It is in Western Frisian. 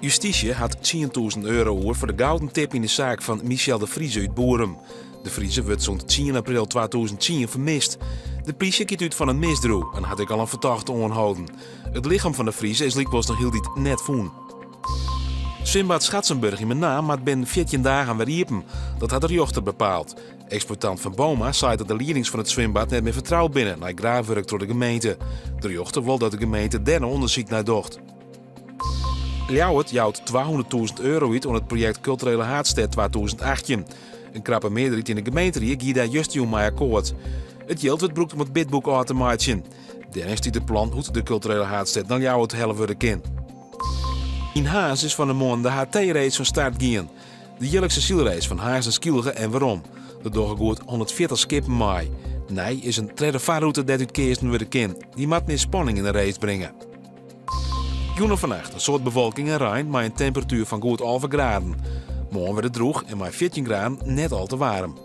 Justysje hat 10.000 euro oer foar de gouden tip yn de saak fan Michel de Vrieze út Boerum. De Vrieze wurdt sûnt tsien april 2010 fermist. De plysje giet út fan in misdriuw en hat ek al in fertochte oanholden. It lichem fan de Vrieze is lykwols noch hieltyd net fûn. Swimbad Schatzenburg yn Menaam moat binnen 14 dagen wer iepen. Dat hat de rjochter bepaald. Eksploitant Van Booma seit dat de liedings fan it swimbad net mear fertroud binne nei graafwurk troch de gemeente. De rjochter wol dat de gemeente dêr no ûndersyk nei docht. Ljouwert jout 200.000 euro út oan it projekt Kulturele Haadstêd 2018. In krappe mearderheid yn de gemeenterie gie dêr justerjûn mei akkoart. It jild wurdt brûkt om it bidboek ôf te meitsjen. Dêryn stiet it plan hoe't de Kulturele Haadstêd nei Ljouwert helle wurde kin. Yn Harns is fan 'e moarn de HT-race fan start gien. De jierlikse sylrace fan Harns nei Skylge en werom. Der dogge goed 140 skippen mei. Nij is in tredde farrûte dêr't út keazen wurde kin. Dy moat mear spanning yn de race bringe. Jûn en fannacht in soad bewolking en rein mei in temperatuer fan goed 11 graden. Moarn wurdt it drûch en mei 14 graden net al te waarm.